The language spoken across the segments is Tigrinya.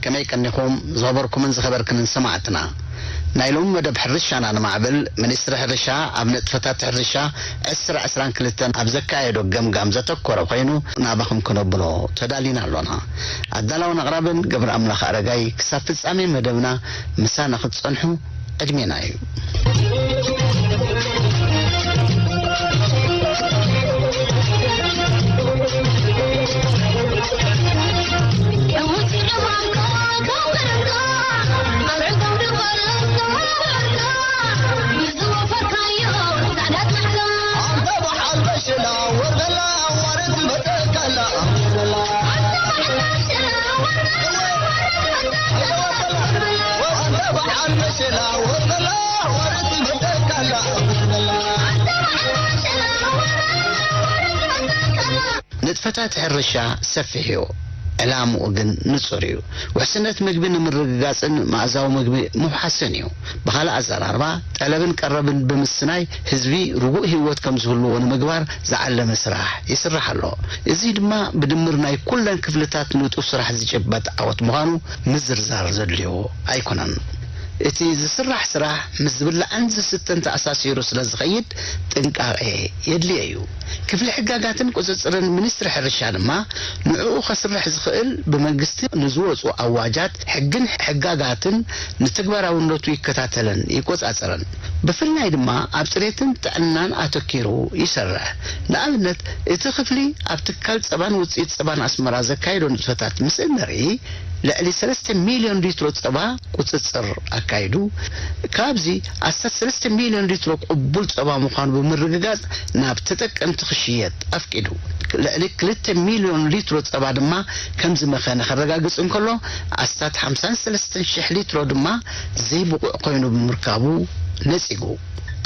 ከመይ ቀኒኹም ዝኸበርኩምን ዝኸበርክንን ሰማዕትና? ናይ ሎሚ መደብ ሕርሻና ንማዕብል፣ ሚኒስትሪ ሕርሻ ኣብ ንጥፈታት ሕርሻ ዕስራ ዕስራን ክልተን ኣብ ዘካየዶ ገምጋም ዘተኮረ ኮይኑ፣ ናባኹም ክነብሎ ተዳሊና ኣሎና። ኣዳላውን ኣቕራብን ገብረ ኣምላኽ ኣረጋይ። ክሳብ ፍጻሜ መደብና ምሳና ክትጸንሑ ዕድሜና እዩ። ንጥፈታት ሕርሻ ሰፊሕ እዩ፣ ዕላምኡ ግን ንጹር እዩ። ውሕስነት ምግቢ ንምርግጋጽን መኣዛዊ ምግቢ ምውሓስን እዩ። ብኻልእ ኣዘራርባ፣ ጠለብን ቀረብን ብምስናይ ህዝቢ ርጉእ ህይወት ከም ዝህልዎ ንምግባር ዝዓለመ ስራሕ ይስራሕ ኣሎ። እዚ ድማ ብድምር ናይ ኩለን ክፍልታት ንጡፍ ስራሕ ዝጭበጥ ዓወት ምዃኑ ምዝርዛር ዘድልዮ ኣይኮነን። እቲ ዝስራሕ ስራሕ ምስ ዝብላዕን ዝስተን ተኣሳሲሩ ስለ ዝኸይድ ጥንቃቐ የድልዮ እዩ። ክፍሊ ሕጋጋትን ቁጽጽርን ሚኒስትሪ ሕርሻ ድማ ንዕኡ ከስርሕ ዝኽእል ብመንግስቲ ንዝወጹ ኣዋጃት፣ ሕግን ሕጋጋትን ንተግባራውነቱ ይከታተልን ይቆጻጸርን። ብፍላይ ድማ ኣብ ጽሬትን ጥዕናን ኣተኪሩ ይሰርሕ። ንኣብነት፣ እቲ ክፍሊ ኣብ ትካል ጸባን ውጽኢት ጸባን ኣስመራ ዘካየዶ ንጥፈታት ምስ እንርኢ፣ ልዕሊ ሰለስተ ሚልዮን ሊትሮ ጸባ ቁጽጽር ኣካይዱ። ካብዚ ኣስታት ሰለስተ ሚልዮን ሊትሮ ቅቡል ጸባ ምዃኑ ብምርግጋጽ ናብ ተጠቀምቲ ክሽየጥ ኣፍቂዱ። ልዕሊ ክልተ ሚልዮን ሊትሮ ጸባ ድማ ከም ዝመኸነ ከረጋግጽ እንከሎ፣ ኣስታት ሓምሳን ሰለስተን ሽሕ ሊትሮ ድማ ዘይብቑዕ ኮይኑ ብምርካቡ ነጺጉ።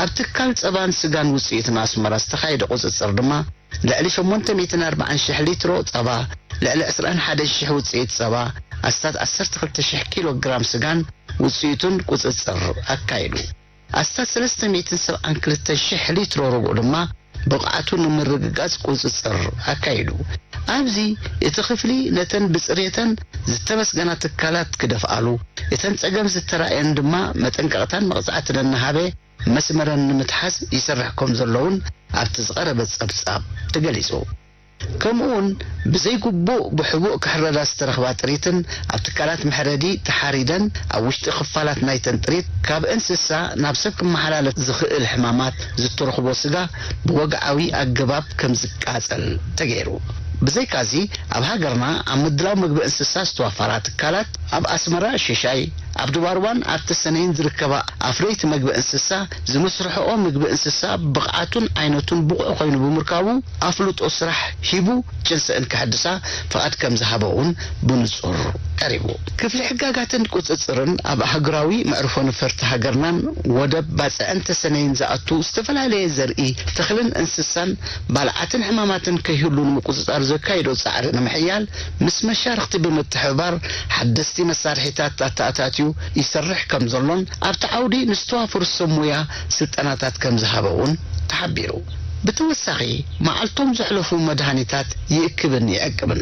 ኣብ ትካል ጸባን ስጋን ውጽኢትን ኣስመራ ዝተኻየደ ቁጽጽር ድማ ልዕሊ ሸሞንተ ሚእትን ኣርባዓን ሽሕ ሊትሮ ጸባ፣ ልዕሊ ዕስራን ሓደን ሽሕ ውጽኢት ጸባ፣ ኣስታት ዓሰርተ ክልተ ሽሕ ኪሎ ግራም ስጋን ውጽኢቱን ቁጽጽር ኣካይዱ። ኣስታት ሰለስተ ሚእትን ሰብዓን ክልተን ሽሕ ሊትሮ ርግኦ ድማ ብቕዓቱ ንምርግጋጽ ቁጽጽር ኣካይዱ። ኣብዚ እቲ ክፍሊ ነተን ብጽሬተን ዝተመስገና ትካላት ክደፍኣሉ፣ እተን ጸገም ዝተራእየን ድማ መጠንቀቕታን መቕጻዕትን እናሃበ መስመረን ንምትሓዝ ይሰርሕ ከም ዘሎ እውን ኣብቲ ዝቐረበ ጸብጻብ ተገሊጹ። ከምኡውን ብዘይግቡእ ብሕቡእ ክሕረዳ ዝተረኽባ ጥሪትን ኣብ ትካላት መሕረዲ ተሓሪደን ኣብ ውሽጢ ክፋላት ናይተን ጥሪት ካብ እንስሳ ናብ ሰብ ክመሓላለፍ ዝኽእል ሕማማት ዝተረኽቦ ስጋ ብወግዓዊ ኣገባብ ከም ዝቃጸል ተገይሩ። ብዘይካዚ ኣብ ሃገርና ኣብ ምድላው ምግቢ እንስሳ ዝተዋፈራ ትካላት ኣብ ኣስመራ ሽሻይ፣ ኣብ ድባርዋን ኣብ ተሰነይን ዝርከባ ኣፍረይቲ መግቢ እንስሳ ዝመስርሕኦ ምግቢ እንስሳ ብቕዓቱን ዓይነቱን ብቑዕ ኮይኑ ብምርካቡ ኣፍልጦ ስራሕ ሂቡ ጭንሰአን ከሐድሳ ፍቓድ ከም ዝሃበ እውን ብንጹር ቀሪቡ። ክፍሊ ሕጋጋትን ቁጽጽርን ኣብ ኣህጉራዊ መዕርፎ ነፈርቲ ሃገርናን ወደብ ባጽዕን ተሰነይን ዝኣቱ ዝተፈላለየ ዘርኢ ተኽልን እንስሳን ባልዓትን ሕማማትን ከይህሉ ንምቁጽጻር ዘካየዶ ጻዕሪ ንምሕያል ምስ መሻርኽቲ ብምትሕብባር ሓደስቲ መሳርሒታት ኣተኣታትዩ ይሰርሕ ከም ዘሎን ኣብቲ ዓውዲ ንዝተዋፈሩ ሰብ ሞያ ስልጠናታት ከም ዝሃበ እውን ተሓቢሩ። ብተወሳኺ መዓልቶም ዘሕለፉ መድሃኒታት ይእክብን ይዕቅብን።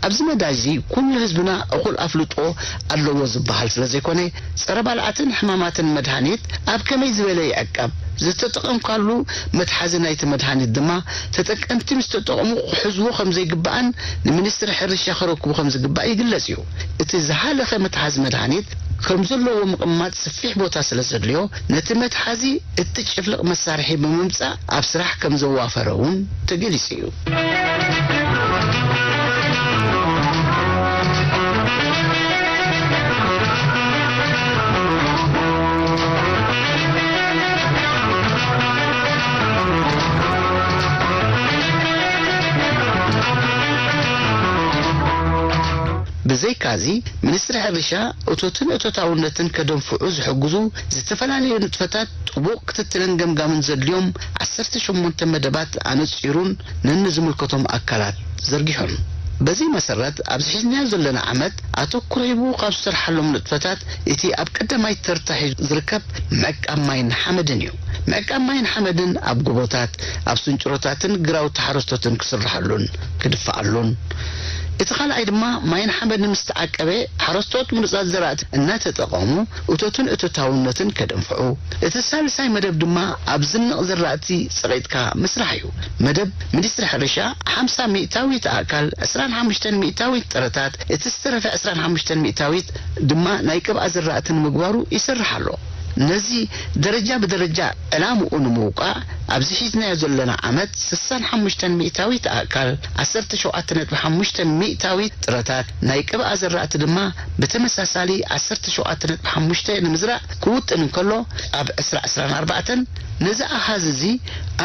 ኣብዚ መዳይ እዚ ኩሉ ህዝብና እኹል ኣፍልጦ ኣለዎ ዝበሃል ስለ ዘይኮነ፣ ጸረ ባልዓትን ሕማማትን መድሃኒት ኣብ ከመይ ዝበለ ይዕቀብ፣ ዝተጠቐምካሉ መትሓዚ ናይቲ መድሃኒት ድማ ተጠቀምቲ ምስ ተጠቐሙ ክሕዝዎ ከም ዘይግባእን ንሚኒስትሪ ሕርሻ ከረክቡ ከም ዝግባእ ይግለጽ እዩ። እቲ ዝሃለኸ መትሓዚ መድሃኒት ከም ዘለዎ ምቕማጥ ሰፊሕ ቦታ ስለ ዘድልዮ፣ ነቲ መትሓዚ እትጭፍልቕ መሳርሒ ብምምጻእ ኣብ ስራሕ ከም ዘዋፈረ እውን ተገሊጹ እዩ። ብዘይካዚ፣ ሚኒስትሪ ሕርሻ እቶትን እቶታውነትን ከደንፍዑ ዝሕግዙ ዝተፈላለዩ ንጥፈታት ጥቡቕ ክትትልን ገምጋምን ዘድልዮም ዓሰርተ ሸሞንተ መደባት ኣነጺሩን ነንዝምልከቶም ኣካላት ዘርጊሑን። በዚ መሰረት፣ ኣብዚ ሒዝናዮ ዘለና ዓመት ኣተኩሮ ሂቡ ካብ ዝሰርሓሎም ንጥፈታት እቲ ኣብ ቀዳማይ ተርታ ሒዙ ዝርከብ ምዕቃብ ማይን ሓመድን እዩ። ምዕቃብ ማይን ሓመድን ኣብ ጎቦታት፣ ኣብ ስንጭሮታትን ግራውቲ ሓረስቶትን ክስርሓሉን ክድፍኣሉን፣ እቲ ካልኣይ ድማ ማይን ሓመድን ምስ ተዓቀበ፣ ሓረስቶት ምሩጻት ዘራእቲ እናተጠቐሙ እቶትን እቶታውነትን ከደንፍዑ፣ እቲ ሳልሳይ መደብ ድማ ኣብ ዝንቕ ዘራእቲ ጸቒጥካ ምስራሕ እዩ። መደብ ሚኒስትሪ ሕርሻ ሓምሳ ሚእታዊት ኣእካል፣ ዕስራን ሓሙሽተን ሚእታዊት ጥረታት፣ እቲ ዝተረፈ ዕስራን ሓሙሽተን ሚእታዊት ድማ ናይ ቅብኣ ዘራእቲ ንምግባሩ ይሰርሕ ኣሎ። ነዚ ደረጃ ብደረጃ ዕላምኡ ንምውቃዕ፣ ኣብዚ ሒዝናዮ ዘለና ዓመት ስሳን ሓሙሽተን ሚእታዊት ኣእካል፣ ዓሰርተ ሸውዓተ ነጥቢ ሓሙሽተ ሚእታዊት ጥረታት፣ ናይ ቅብኣ ዘራእቲ ድማ ብተመሳሳሊ ዓሰርተ ሸውዓተ ነጥቢ ሓሙሽተ ንምዝራእ ክውጥን እንከሎ፣ ኣብ ዕስራ ዕስራን ኣርባዕተን ነዚ ኣሃዝ እዚ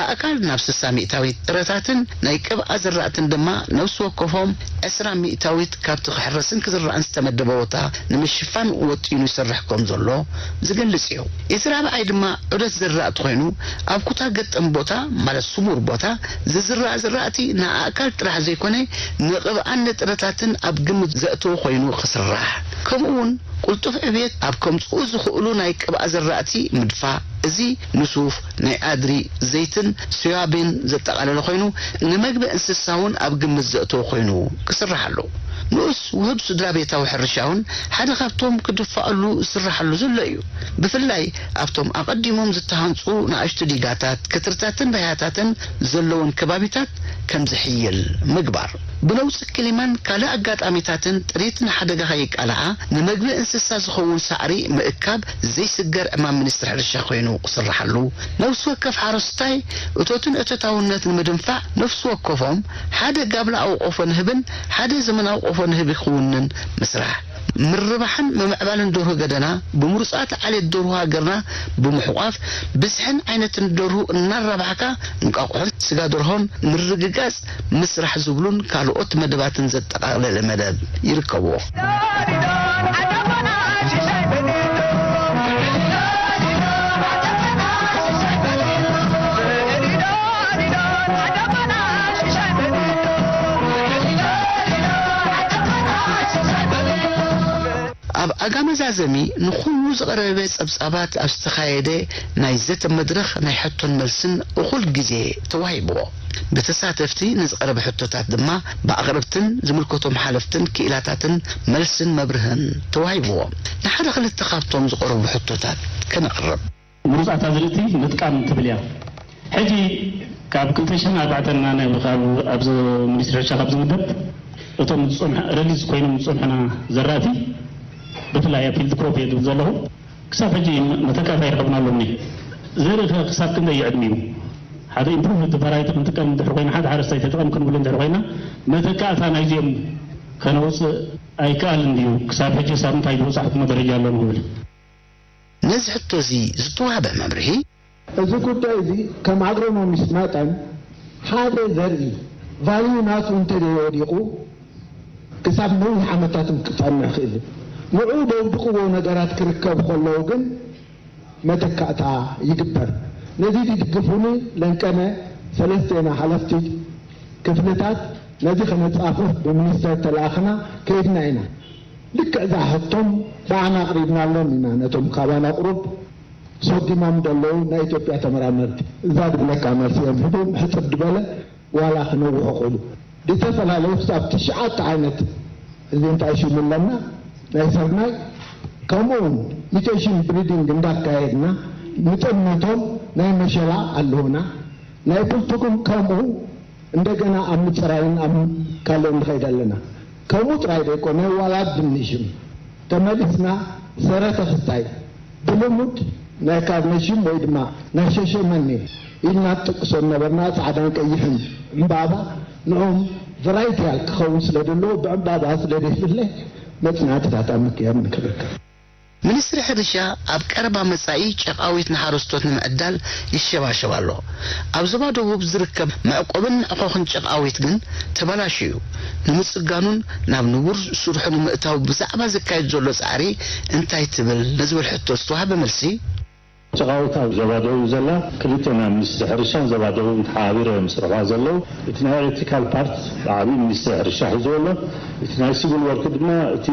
ኣእካል ናብ ስሳ ሚእታዊት ጥረታትን ናይ ቅብኣ ዘራእትን ድማ ነፍሲ ወከፎም ዕስራ ሚእታዊት ካብቲ ክሕረስን ክዝራእን ዝተመደበ ቦታ ንምሽፋን ወጢኑ ይሰርሕ ከም ዘሎ ዝገልጽ እዩ። እቲ ራብዓይ ድማ ዑደት ዘራእቲ ኮይኑ፣ ኣብ ኩታ ገጠም ቦታ፣ ማለት ስሙር ቦታ፣ ዝዝራእ ዝራእቲ ንኣእካል ጥራሕ ዘይኮነ፣ ንቕብኣን ንጥረታትን ኣብ ግምት ዘእተወ ኮይኑ ክስራሕ፣ ከምኡ እውን ቅልጡፍ ዕብየት ኣብ ከምጽኡ ዝኽእሉ ናይ ቅብኣ ዘራእቲ ምድፋእ። እዚ ንሱፍ፣ ናይ ኣድሪ፣ ዘይትን ሶያቢን ዘጠቓለለ ኮይኑ፣ ንመግቢ እንስሳ እውን ኣብ ግምት ዘእተወ ኮይኑ ክስራሕ ኣለዎ። ንኡስ ውህብ ስድራ ቤታዊ ሕርሻ እውን ሓደ ካብቶም ክድፋኣሉ ዝስራሓሉ ዘሎ እዩ። ብፍላይ ኣብቶም ኣቐዲሞም ዝተሃንጹ ንኣሽቱ ዲጋታት፣ ክትርታትን ባይሃታትን ዘለውን ከባቢታት ከም ዝሕይል ምግባር። ብለውጢ ክሊማን ካልእ ኣጋጣሚታትን ጥሪት ንሓደጋ ከይቃልዓ፣ ንመግቢ እንስሳ ዝኸውን ሳዕሪ ምእካብ ዘይስገር ዕማም ሚኒስትሪ ሕርሻ ኮይኑ ክስርሓሉ፣ ነፍሲ ወከፍ ሓረስታይ እቶትን እቶታውነት ንምድንፋዕ፣ ነፍሲ ወከፎም ሓደ ጋብላዊ ቆፎ ንህብን ሓደ ዘመናዊ ቆፎ ንህቢ ክውንን ምስራሕ። ምርባሕን ምምዕባልን ደርሁ ገደና፣ ብምሩጻት ዓሌት ደርሁ ሃገርና ብምሕቋፍ፣ ብዝሕን ዓይነትን ደርሁ እናራባሕካ፣ እንቋቑሖን ስጋ ደርሆን ምርግጋጽ ምስራሕ ዝብሉን ካልኦት መደባትን ዘጠቓለለ መደብ ይርከብዎ። ኣብ ኣጋ መዛዘሚ ንኹሉ ዝቐረበ ጸብጻባት ኣብ ዝተኻየደ ናይ ዘተ መድረኽ ናይ ሕቶን መልስን እኹል ግዜ ተዋሂብዎ። ብተሳተፍቲ ንዝቐረበ ሕቶታት ድማ ብኣቕረብትን ዝምልከቶም ሓለፍትን ክኢላታትን መልስን መብርህን ተዋሂብዎ። ንሓደ ክልተ ካብቶም ዝቐረቡ ሕቶታት ከነቕርብ። ምሩጻት ኣዝርእቲ ምጥቃም ትብል እያ። ሕጂ ካብ ክልተ ሽሕን ኣርባዕተን ናብ፣ ካብ፣ ኣብዚ ሚኒስትሪ ሕርሻ ካብ ዝምደብ እቶም ዝጸንሑ፣ ረሊዝ ኮይኖም ዝጸንሑና ዘራእቲ፣ ብፍላይ ኣብ ፊልድ ክሮፕ እየ ዝብል ዘለኹ፣ ክሳብ ሕጂ መተካእታ ይረኸብና ኣሎኒ። ዘርኢ ከ ክሳብ ክንደይ ይዕድም እዩ? ሓደ ኢምፕሩቭድ ቫራይቲ ክንጥቀም እንድሕር ኮይና፣ ሓደ ሓረስታይ ተጠቐም ክንብሉ እንድሕር ኮይና፣ መተካእታ ናይዚኦም ከነውጽእ ኣይከኣልን ድዩ? ክሳብ ሕጂ ክሳብ እንታይ ዝበጻሕኩሞ ደረጃ ኣሎ ንኽብል። ነዚ ሕቶ እዚ ዝተዋህበ መብርሂ። እዚ ጉዳይ እዚ ከም ኣግሮኖሚስት መጠን፣ ሓደ ዘርኢ ቫልዩ ናቱ እንተዘይወዲቑ፣ ክሳብ ነዊሕ ዓመታት ክጸንሕ ይኽእል እዩ። ንዕኡ ዘውድቕዎ ነገራት ክርከብ ከለዉ ግን መተካእታ ይግበር። ነዚ ዝድግፉኒ ለንቀነ ሰለስቴና ሓለፍቲ ክፍልታት ነዚ ከነጻፍፍ ብሚኒስተር ተለኣኽና ከይድና ኢና። ልክዕ እዛ ሕቶም ብኣና ኣቕሪብናሎም ኢና ነቶም ካባና ቁሩብ ሰጉሞም ዘለዉ ናይ ኢትዮጵያ ተመራመርቲ። እዛ ድብለካ መልሲ እዮም ሂቦም፣ ሕጽር ዝበለ ዋላ ክነውሑ ክእሉ። ዝተፈላለዩ ክሳብ ትሽዓተ ዓይነት እዚ እንታይ ሽሙ ኣለና፣ ናይ ስርናይ፣ ከምኡውን ሚቴሽን ብሪዲንግ እንዳካየድና ንጥምቶም ናይ መሸላ ኣለዉና፣ ናይ ብልትኩም ከምኡ እንደገና ኣብ ምጽራይን ኣብ ካልእን ንኸይድ ኣለና። ከምኡ ጥራይ ዘይኮነ ዋላ ድንሽም ተመሊስና ሰረተ ክስታይ ብልሙድ ናይ ካርነሽም ወይ ድማ ናይ ሸሸመኔ ኢልና ንጥቅሶ ነበርና። ጻዕዳን ቀይሕን ዕምባባ ንኦም ቨራይቲያል ክኸውን ስለ ዘለዎ ብዕምባባ ስለ ዘይፍለ መጽናዕትታት ኣብ ምክያድ ንክርከብ። ሚኒስትሪ ሕርሻ ኣብ ቀረባ መጻኢ ጨቓዊት ንሓረስቶት ንምዕዳል ይሸባሸብ ኣሎ። ኣብ ዞባ ደቡብ ዝርከብ መዕቆብን መዕኾኽን ጨቓዊት ግን ተበላሽዩ እዩ። ንምጽጋኑን ናብ ንቡር ስርሑ ንምእታው ብዛዕባ ዝካየድ ዘሎ ጻዕሪ እንታይ ትብል ንዝብል ሕቶ ዝተዋህበ መልሲ። ጨቓዊት ኣብ ዞባ ደቡብ ዘላ ክልቴና ሚኒስትሪ ሕርሻን ዞባ ደቡብን ተሓባቢሮም እዮም ዝሰርሑዋ ዘለዉ። እቲ ናይ ኤሌክትሪካል ፓርት ብዓብዪ ሚኒስትሪ ሕርሻ ሒዝዎ ኣሎ። እቲ ናይ ሲቪል ወርክ ድማ እቲ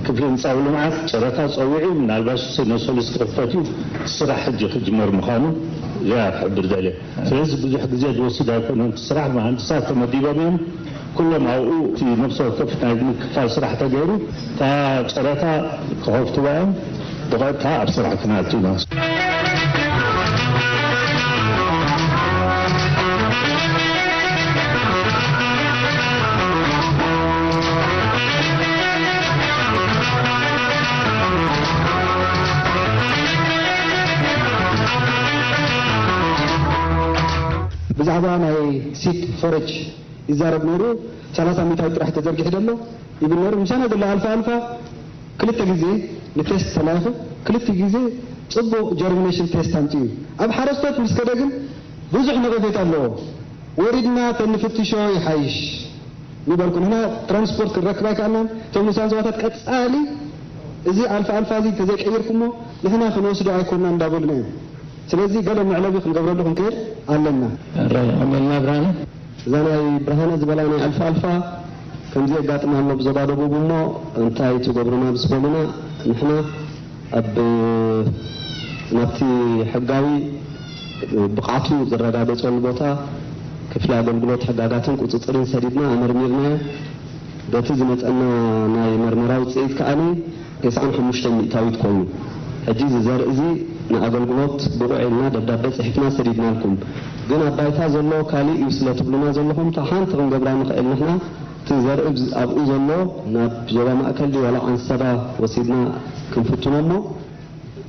ክፍሊ ህንፃዊ ልምዓት ጨረታ ፀዊዑ፣ ምናልባሽ ሰኞ ሰሉስ ክኽፈት እዩ። እቲ ስራሕ ሕጂ ክጅመር ምዃኑ እዚኣ ክሕብር ደልየ። ስለዚ ብዙሕ ግዜ ዝወስድ ኣይኮነን። እቲ ስራሕ መሃንድሳት ተመዲቦም እዮም። ኩሎም ኣብኡ እቲ ነፍሲ ወከፍ ናይ ምክፋል ስራሕ ተገይሩ፣ እታ ጨረታ ክኸፍትዋ እዮም። ብቐጥታ ኣብ ስራሕ ክንኣቱ ኢና። ብዛዕባ ናይ ሲድ ፎረጅ ይዛረብ ነይሩ። ሰላሳ ሚእታዊት ጥራሕ ተዘርጊሑ ዘሎ ይብል ነይሩ። ምሳና ዘሎ ኣልፋ ኣልፋ ክልተ ግዜ ንቴስት ተላኢኹ፣ ክልተ ግዜ ጽቡቕ ጀርሚኔሽን ቴስት ኣምጺኡ እዩ። ኣብ ሓረስቶት ምስ ከደ ግን ብዙሕ ነቐፌታ ኣለዎ። ወሪድና ተንፍትሾ ይሓይሽ ምበልኩ። ንሕና ትራንስፖርት ክንረክብ ኣይከኣልናን። እቶም ንኡሳን ዞባታት ቀጻሊ እዚ ኣልፋ ኣልፋ እዚ እንተዘይቀይርኩሞ ንሕና ክንወስዶ ኣይኮንና እንዳበሉና እዮም። ስለዚ ገለ መዕለቢ ክንገብረሉ ክንክእል ኣለና። ሕራይ ኣሜልና ብርሃነ። እዛ ናይ ብርሃነ ዝበላ ናይ ኣልፋ ኣልፋ ከምዚ የጋጥም ኣሎ ብዞባ ደቡብ እሞ እንታይ ትገብሩና ምስ በሉና ንሕና ኣብ ናብቲ ሕጋዊ ብቕዓቱ ዝረጋገጸሉ ቦታ ክፍሊ ኣገልግሎት ሕጋጋትን ቁጽጽርን ሰዲድና ኣመርሚርናዮ። በቲ ዝመጸና ናይ መርመራ ውጽኢት ከኣ ተስዓን ሓሙሽተን ሚእታዊት ኮይኑ፣ ሕጂ እዚ ዘርኢ እዚ ንኣገልግሎት ብቑዕ ኢልና ደብዳበ ጽሒፍና ሰዲድናልኩም። ግን ኣብ ባይታ ዘሎ ካልእ እዩ ስለ ትብሉና ዘለኹም፣ እታ ሓንቲ ክንገብራ ንኽእል ንሕና፣ እቲ ዘርኢ ብዝ-፣ ኣብኡ ዘሎ ናብ ዞባ ማእከል ድዩ ዋላ ዓንሰባ ወሲድና ክንፍትኖ እሞ፣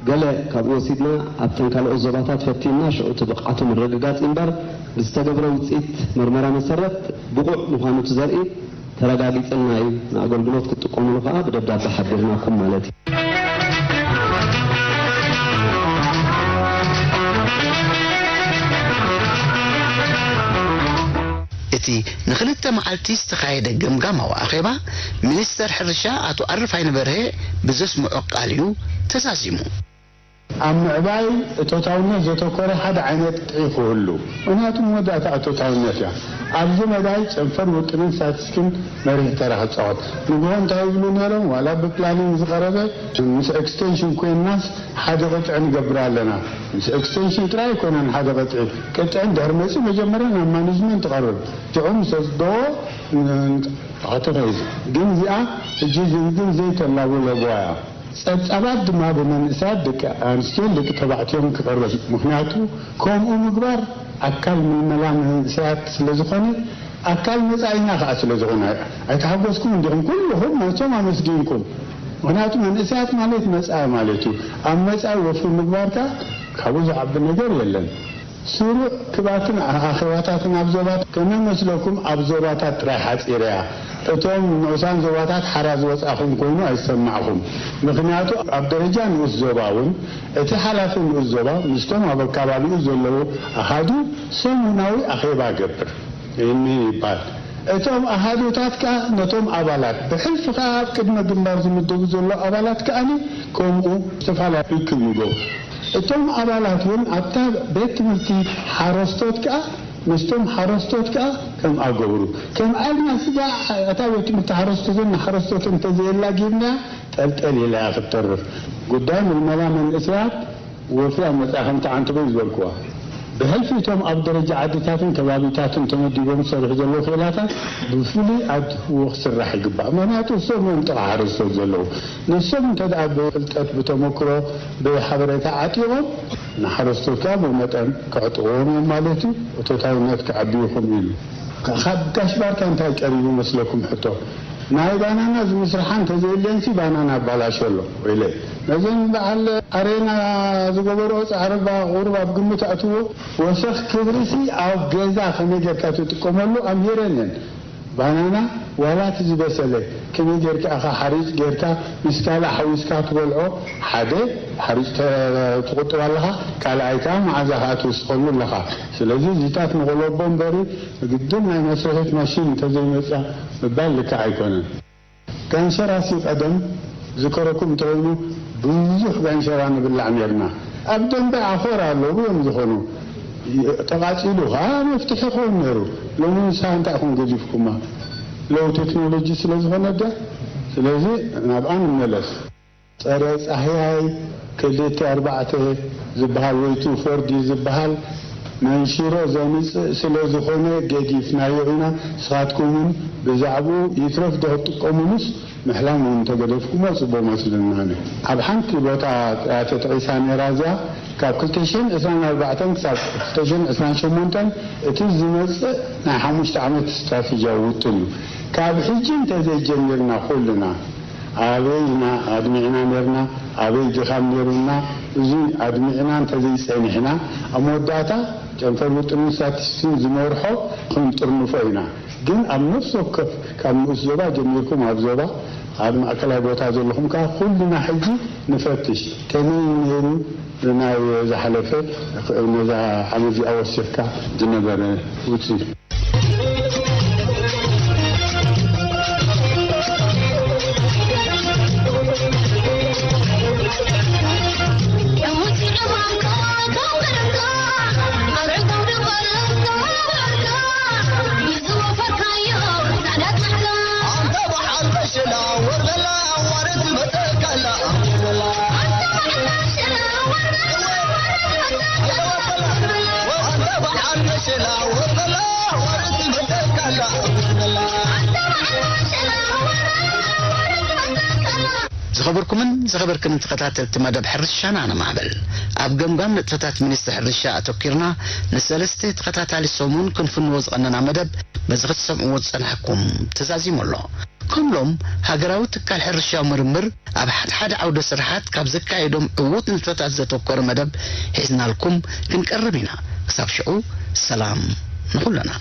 ገለ ካብኡ ወሲድና ኣብተን ካልኦት ዞባታት ፈቲንና፣ ሽዑ እቲ ብቕዓቱ ምርግጋጽ እምበር፣ ብዝተገብረ ውጽኢት መርመራ መሰረት ብቑዕ ምዃኑ እቲ ዘርኢ ተረጋጊጽልና እዩ። ንኣገልግሎት ክትጥቀሙሉ ከኣ ብደብዳበ ሓቢርናኩም ማለት እዩ። እቲ ንኽልተ መዓልቲ ዝተኻየደ ገምጋማዊ ኣኼባ፣ ሚኒስተር ሕርሻ ኣቶ ኣረፋይነ በርሄ ብዘስምዖ ቃል እዩ ተዛዚሙ። ኣብ ምዕባይ እቶታውነት ዘተኮረ ሓደ ዓይነት ቅጥዒ ክህሉ። ምኽንያቱ መወዳእታ እቶታውነት እያ። ኣብዚ መዳይ ጨንፈር ውጥንን ስታቲስቲክን መሪሕ ተራ ክጻወት። ንግሆ እንታይ ይብሉ ነይሮም? ዋላ ብፕላኒንግ ዝቐረበ ምስ ኤክስቴንሽን ኮይንናስ ሓደ ቅጥዒ ንገብር ኣለና። ምስ ኤክስቴንሽን ጥራይ ኣይኮነን ሓደ ቅጥዒ። ቅጥዒ እንድሕር መጺኡ መጀመርያ ናብ ማኔጅመንት ትቐርብ። ሽዑ ምስ ወስደዎ ን-፣ ንቕሓቱ ኸይድ። ግን እዚኣ ሕጂ ዝንግን ዘይተላቡ ለበዋ እያ። ጸብጻባት ድማ ብመንእሰያት ደቂ ኣንስትዮን ደቂ ተባዕትዮን ክቐርብ። ምኽንያቱ ከምኡ ምግባር ኣካል ምልመላ መንእሰያት ስለ ዝኾነ፣ ኣካል መጻኢና ኸኣ ስለ ዝኾነ፣ ኣይተሓጎስኩም እንዲኹም? ኩልኹም ነብሶም ኣመስጊንኩም። ምኽንያቱ መንእሰያት ማለት መጻኢ ማለት እዩ። ኣብ መጻኢ ወፍሪ ምግባር ከኣ ካብኡ ዝዓቢ ነገር የለን። ስሩዕ ክባትን ኣኼባታትን ኣብ ዞባ ከመይ መስለኩም? ኣብ ዞባታት ጥራይ ሓጺረያ። እቶም ንኡሳን ዞባታት ሓራ ዝወጻኹም ኮይኑ ኣይሰማዕኹም። ምኽንያቱ ኣብ ደረጃ ንኡስ ዞባ እውን እቲ ሓላፊ ንኡስ ዞባ ምስቶም ኣብ ኣካባቢኡ ዘለዉ ኣሃዱ ሰሙናዊ ኣኼባ ገብር። ይህኒ ይባል። እቶም ኣሃዱታት ከኣ ነቶም ኣባላት፣ ብሕልፊ ከኣ ኣብ ቅድመ ግንባር ዝምደቡ ዘለዉ ኣባላት ከኣኒ ከምኡ ዝተፈላለዩ ርክብ ይገብሩ። እቶም ኣባላት እውን ኣብታ ቤት ትምህርቲ ሓረስቶት ከኣ ምስቶም ሓረስቶት ከኣ ከምኣ ገብሩ። ከምኣ ኢልና ስጋ እታ ቤት ትምህርቲ ሓረስቶትን ንሓረስቶትን እንተዘየላጊብናያ ጠልጠል ኢላ እያ ክትተርፍ። ጉዳይ ምልመላ መንእሰያት ወፍሪ ኣብ መጻኢ ከምቲ ዓንተቦይ ዝበልክዋ፣ ብሕልፊ እቶም ኣብ ደረጃ ዓድታትን ከባቢታትን ተመዲቦም ዝሰርሑ ዘለዉ ክኢላታት ብፍሉይ ኣብ ህወኽ ክስራሕ ይግባእ። ምኽንያቱ እሶም እዮም ጥቓ ሓረስቶት ዘለዉ። ንሶም እንተ ደኣ ብፍልጠት፣ ብተመክሮ፣ ብሓበሬታ ዓጢቖም ንሓረስቶት ከኣ ብኡ መጠን ከዕጥቕዎም እዮም ማለት እዩ። እቶታውነት ክዓቢ ይኹም ኢሉ። ካብ ጋሽ ባርካ እንታይ ቀሪቡ መስለኩም ሕቶ? ናይ ባናና ዝምስርሓ እንተዘየልየንሲ ባናና ኣባላሾ ኣሎ። ወይለ ነዘን በዓል ኣሬና ዝገበርኦ ጻዕሪ እባ ቁሩብ ኣብ ግምት ኣእትዎ። ወሰኽ ክብሪሲ ኣብ ገዛ ከመይ ጌርካ ትጥቀመሉ ኣምሂረን እየን። ባናና ዋላ እቲ ዝበሰለ ከመይ ጌርካ ኢኻ ሓሪጭ ጌርካ ምስ ካልእ ሓዊስካ ትበልዖ፣ ሓደ ሓሪጭ ተ-፣ ትቑጥብ ኣለኻ፣ ካልኣይ ከኣ መዓዛ ከኣ ትውስኸሉ ኣለኻ። ስለዚ እዚታት ንቆለቦ እምበሪ ግድን ናይ መስርሒት ማሽን እንተዘይመጽያ ምባል ልክዕ ኣይኮነን። ጋንሸራሲ ቀደም ዝከረኩም እንተኾይኑ ብዙሕ ጋንሸራ ንብላዕ ኔርና። ኣብ ደንበ ኣኾር ኣለዉ እዮም ዝኾኑ። ተቓጺሉ ኸዓ መፍትሒ ይኸውን ነይሩ። ሎሚ ንስኻ እንታይ ኢኹም ገዲፍኩማ? ለው ቴክኖሎጂ ስለ ዝኾነ ድያ? ስለዚ ናብኣ ንመለስ። ጸረ ጻህያይ ክልተ ኣርባዕተ ዝበሃል ወይ ቱ ፎር ዲ ዝበሃል መንሽሮ ዘምጽእ ስለ ዝኾነ ገዲፍናዮ ኢና። ንስኻትኩም እውን ብዛዕባኡ ይትረፍ ዶ ክትጥቀሙሉስ ምሕላም እውን እንተገደፍኩሞ ጽቡቕ መስለና። ኣብ ሓንቲ ቦታ እያ ተጠቒሳ ነይራ። እዚኣ ካብ ክልተ ሽሕን ዕስራን ኣርባዕተን ክሳብ ክልተ ሽሕን ዕስራን ሸሞንተን እቲ ዝመጽእ ናይ ሓሙሽተ ዓመት ስትራቴጂያዊ ውጥን እዩ። ካብ ሕጂ እንተዘይጀሚርና ኩልና ኣበይ ኢና ኣድሚዕና ነርና? ኣበይ ድኻም ነሩና? እዚ ኣድሚዕና እንተዘይጸኒሕና፣ ኣብ መወዳእታ ጨንፈር ውጥንን ስታቲስቲክስን ዝመርሖ ክንጥርንፎ ኢና። ግን ኣብ ነፍሲ ወከፍ ካብ ንኡስ ዞባ ጀሚርኩም ኣብ ዞባ፣ ኣብ ማእከላይ ቦታ ዘለኹም ከኣ ኩልና ሕጂ ንፈትሽ። ከመይ ነይሩ ናይ ዝሓለፈ፣ ነዛ ዓመት እዚኣ ወሲኽካ ዝነበረ ውጽኢት? ዝኸበርኩምን ዝኸበርክንን ተኸታተልቲ መደብ ሕርሻና ንማዕበል፣ ኣብ ገምጋም ንጥፈታት ሚኒስትሪ ሕርሻ ኣተኲርና ንሰለስተ ተኸታታሊ ሰሙን ክንፍንዎ ዝቐነና መደብ በዚ ክትሰምዕዎ ዝጸናሕኩም ተዛዚሙ ኣሎ። ከምሎም ሃገራዊ ትካል ሕርሻዊ ምርምር ኣብ ሓደ ሓደ ዓውደ ስርሓት ካብ ዘካየዶም ዕዉት ንጥፈታት ዘተኮረ መደብ ሒዝናልኩም ክንቀርብ ኢና። ክሳብ ሽዑ ሰላም ንኹልና።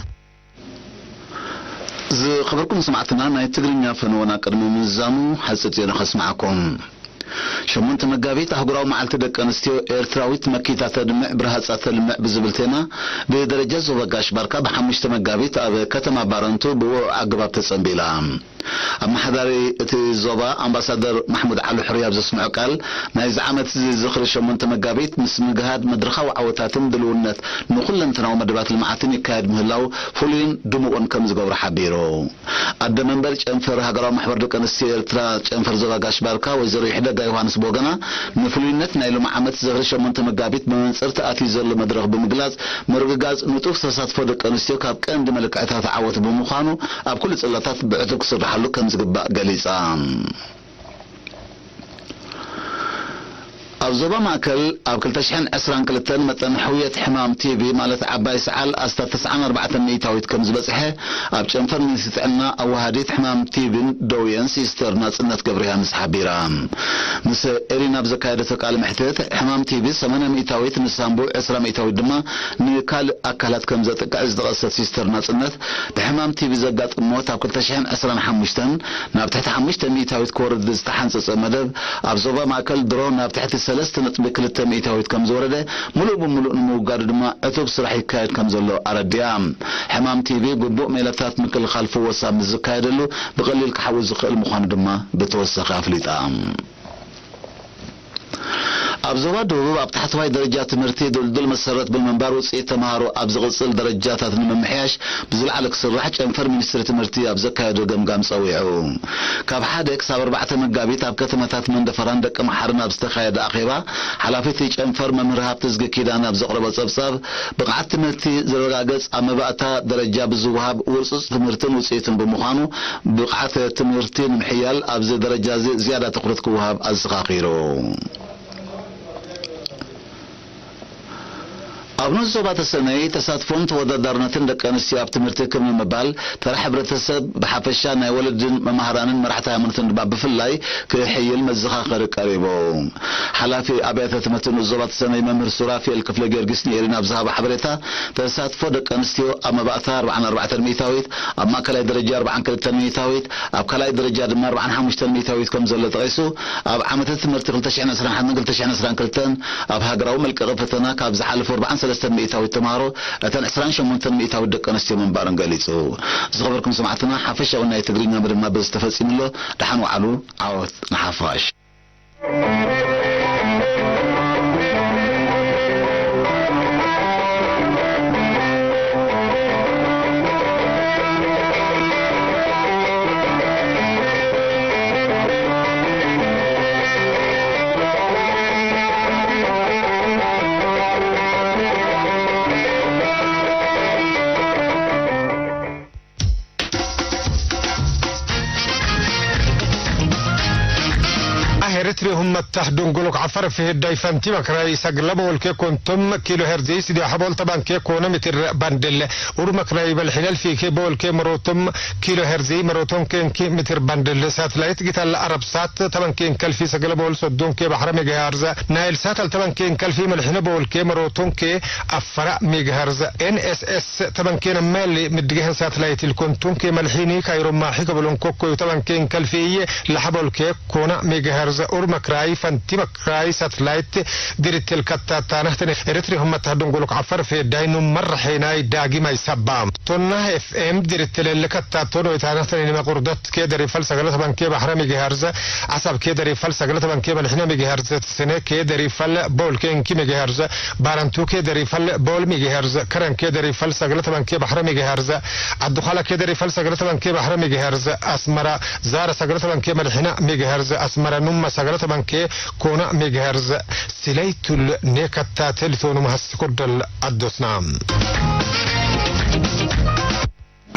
ዝኸበርኩም ሰማዕትና፣ ናይ ትግርኛ ፈነወና ቅድሚ ምዝዛሙ ሓጺር ዜና ከስምዓኩም። ሸሞንተ መጋቢት ኣህጉራዊ መዓልቲ ደቂ ኣንስትዮ፣ ኤርትራዊት መኪታ ተድምዕ ብርሃጻ ተልምዕ ብዝብል ቴማ ብደረጃ ዞባ ጋሽ ባርካ ብሓሙሽተ መጋቢት ኣብ ከተማ ባረንቱ ብውዑይ ኣገባብ ተጸንቢላ። ኣመሓዳሪ እቲ ዞባ ኣምባሳደር ማሕሙድ ዓሊ ሕሩይ ኣብ ዘስምዖ ቃል፣ ናይዚ ዓመት እዚ ዝኽሪ ሸሞንተ መጋቢት ምስ ምግሃድ መድረኻዊ ዓወታትን ድልውነት ንኹለንተናዊ መደባት ልምዓትን ይካየድ ምህላው ፍሉይን ድሙቕን ከም ዝገብሮ ሓቢሩ። ኣደ መንበር ጨንፈር ሃገራዊ ማሕበር ደቂ ኣንስትዮ ኤርትራ ጨንፈር ዞባ ጋሽ ባርካ ወይዘሮ ይሕደጋ ዮሃንስ ብወገና፣ ንፍሉይነት ናይ ሎሚ ዓመት ዝኽሪ ሸሞንተ መጋቢት ብመንጽር እቲ ኣትዩ ዘሎ መድረኽ ብምግላጽ፣ ምርግጋጽ ንጡፍ ተሳትፎ ደቂ ኣንስትዮ ካብ ቀንዲ መለክዕታት ዓወት ብምዃኑ፣ ኣብ ኩሉ ጽላታት ብዕቱብ ክስርሓሉ ከም ዝግባእ ገሊጻ። ኣብ ዞባ ማእከል ኣብ ክልተ ሽሕን ዕስራን ክልተን መጠን ሕውየት ሕማም ቲቢ ማለት ዓባይ ሰዓል ኣስታት ተስዓን ኣርባዕተን ሚእታዊት ከም ዝበጽሐ ኣብ ጨንፈር ሚኒስትሪ ጥዕና ኣወሃዲት ሕማም ቲቢን ደውየን ሲስተር ናጽነት ገብረዮሃንስ ሓቢራ። ምስ ኤሪና ኣብ ዘካየደቶ ቃለ መሕትት ሕማም ቲቢ ሰማንያ ሚእታዊት ንሳምቡእ፣ ዕስራ ሚእታዊት ድማ ንካልእ ኣካላት ከም ዘጥቅዕ ዝጠቐሰት ሲስተር ናጽነት፣ ብሕማም ቲቢ ዘጋጥም ሞት ኣብ ክልተ ሽሕን ዕስራን ሓሙሽተን ናብ ትሕቲ ሓሙሽተ ሚእታዊት ክወርድ ዝተሓንጸጸ መደብ፣ ኣብ ዞባ ማእከል ድሮ ናብ ትሕቲ ሰለስተ ነጥቢ ክልተ ሚእታዊት ከም ዝወረደ፣ ምሉእ ብምሉእ ንምውጋዱ ድማ ዕቱብ ስራሕ ይካየድ ከም ዘሎ ኣረዲኣ። ሕማም ቲቢ ግቡእ ሜላታት ምክልኻል ፍወሳ ምስ ዝካየደሉ፣ ብቐሊል ክሓዊ ዝኽእል ምዃኑ ድማ ብተወሳኺ ኣፍሊጣ። ኣብ ዞባ ደቡብ ኣብ ታሕተዋይ ደረጃ ትምህርቲ ድልዱል መሰረት ብምንባር ውፅኢት ተምሃሮ ኣብ ዝቕፅል ደረጃታት ንምምሕያሽ ብዝለዓለ ክስራሕ ጨንፈር ሚኒስትሪ ትምህርቲ ኣብ ዘካየዶ ገምጋም ፀዊዑ። ካብ ሓደ ክሳብ ኣርባዕተ መጋቢት ኣብ ከተማታት መንደፈራን ደቂ መሓርን ኣብ ዝተኻየደ ኣኼባ ሓላፊ እቲ ጨንፈር መምህር ሃብተዝጊ ኪዳነ ኣብ ዘቕረቦ ፀብፃብ ብቕዓት ትምህርቲ ዝረጋገፅ ኣብ መባእታ ደረጃ ብዝወሃብ ውርፁፅ ትምህርትን ውፅኢትን ብምዃኑ ብቕዓት ትምህርቲ ንምሕያል ኣብዚ ደረጃ እዚ ዝያዳ ትኹረት ክወሃብ ኣዘኻኺሩ። ኣብ ንኡስ ዞባ ተሰነይ ተሳትፎን ተወዳዳርነትን ደቂ ኣንስትዮ ኣብ ትምህርቲ ክብ ንምባል ተራ ሕብረተሰብ ብሓፈሻ ናይ ወለድን መማህራንን መራሕቲ ሃይማኖትን ድማ ብፍላይ ክሕይል መዘኻኸሪ ቀሪቡ። ሓላፊ ኣብያተ ትምህርቲ ንኡስ ዞባ ተሰነይ መምህር ሱራፌል ክፍለ ጊዮርጊስ ንኤሪና ኣብ ዝሃቦ ሓበሬታ ተሳትፎ ደቂ ኣንስትዮ ኣብ መባእታ ኣርባዓን ኣርባዕተን ሚእታዊት፣ ኣብ ማእከላይ ደረጃ ኣርባዓን ክልተን ሚእታዊት፣ ኣብ ካልኣይ ደረጃ ድማ ኣርባዓን ሓሙሽተን ሚእታዊት ከም ዘሎ ጠቒሱ፣ ኣብ ዓመተ ትምህርቲ ክልተ ሽሕን ዕስራን ሓደን ክልተ ሽሕን ዕስራን ክልተን ኣብ ሃገራዊ መልቀቒ ፈተና ካብ ዝሓለፉ ኣርባዓን ሰለስተን ሚእታዊት ተምሃሮ እተን ዕስራን ሸሞንተን ሚእታዊት ደቂ ኣንስትዮ ምንባረን ገሊጹ። ዝኸበርኩም ሰማዕትና፣ ሓፈሻዊ ናይ ትግርኛ መደብና በዚ ተፈጺሙ ኣሎ። ደሓን ወዓሉ፣ ዓወት ንሓፋሽ። Ummatta dunguluk afar fi hedda ifanti makrai sagla bolke kontum kilo herzi sidi habol tabanke kona mitir bandel. Ur makrai bal hilal fi ke bolke marotum kilo herzi marotum ken ki mitir bandel. Satellite gital Arab sat tabanke kalfi sagla bol soddon ke bahra megahertz. Nile sat al tabanke kalfi malhina bolke marotum ke afara megahertz. N S S tabanke na mali midgihan satellite il kontum ke malhini kairo mahi gabolon kokko tabanke kalfi lahabol ke kona megahertz. Ur makrai fanti makrai satellite diritel katta tanah tene Eritri hummat hadunguluk afar fe dainu marrahe nai dagi mai sabba. Tonna F M diritel katta tono tanah tene ma qurdat ke dari fal sagala tabanke bahra megahertz. Asab ke dari fal sagala tabanke malhina megahertz. Sene ke dari fal bol ke inki megahertz. Barantu ke dari fal bol megahertz. Karan ke dari fal sagala tabanke bahra megahertz. Adukhala ke dari fal sagala tabanke bahra megahertz. Asmara Zara sagala tabanke malhina megahertz. Asmara numma sagala tabanke kona megahertz. Silaitul ne katta telitonu mahas kodal adosna.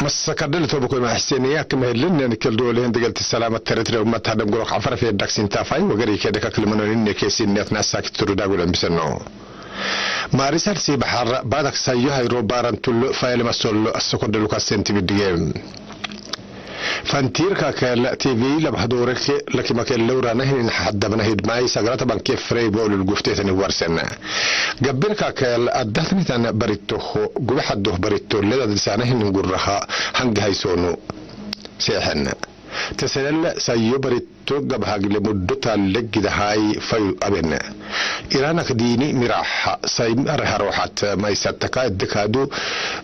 Masakadel to bukoy mahseni ak mehelin ne nikel do lehen degal ti salamat teritori ummat hadam gurok afar fe dak sinta fay wagari ke daka kilmano ne kesin net nasak turu dagulan bisano. Marisal si bahar badak sayo hayro baran tullu fayal masol asokode lukas senti bidige. Fantir ka kel T V la bahdorek la kima kel lawra nahnin haddabna hidmai sagrata banke frey bolul guftetani warsen. Gabbir ka kel addatni tan baritto ho gube haddo baritto leda disana hinin gurraha hangi haysonu. Sehen. Teselel sayo baritto gabhag le muddo talle gida hay fayu aben. Iranak dini mirah saim arharohat maisattaka eddekadu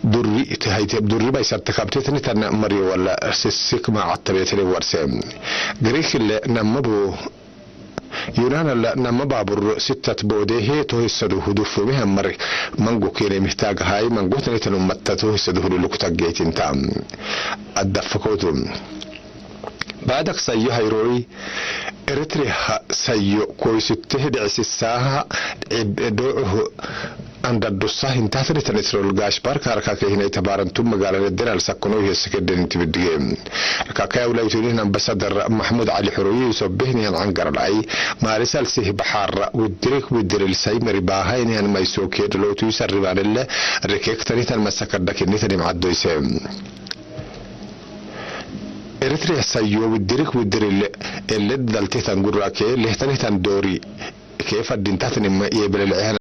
durri tehayte durri maisattaka abtetani tan mario wala sisik ma attabetani warse. Greek le namabu Yunana la nama babur sittat bode he to hissadu hudu fumi hammar mango kene mihtaga hay mango tani tanu matta to hissadu hudu lukuta geitinta. Adda fakotu. Badak sayo hayroy Eritrea sayo koy sitte hidi sissaha do'uhu andadussa hintahtani tani sirol gash barka raka ke hinay tabarantum magala deral sakkono hesse kedden tibidge. Kakaya wulaituni ambassador Mahmoud Ali Huruyi so behni an angar lai marisal sih bahar widrik widril say meri bahayni an maiso ked lotu sarribanelle rekek tani tan masakar dakini tani ma'addo ise. Eritrea sayo widrik widril eled daltetan gurake lehtanetan dori ke faddintatanima yebelel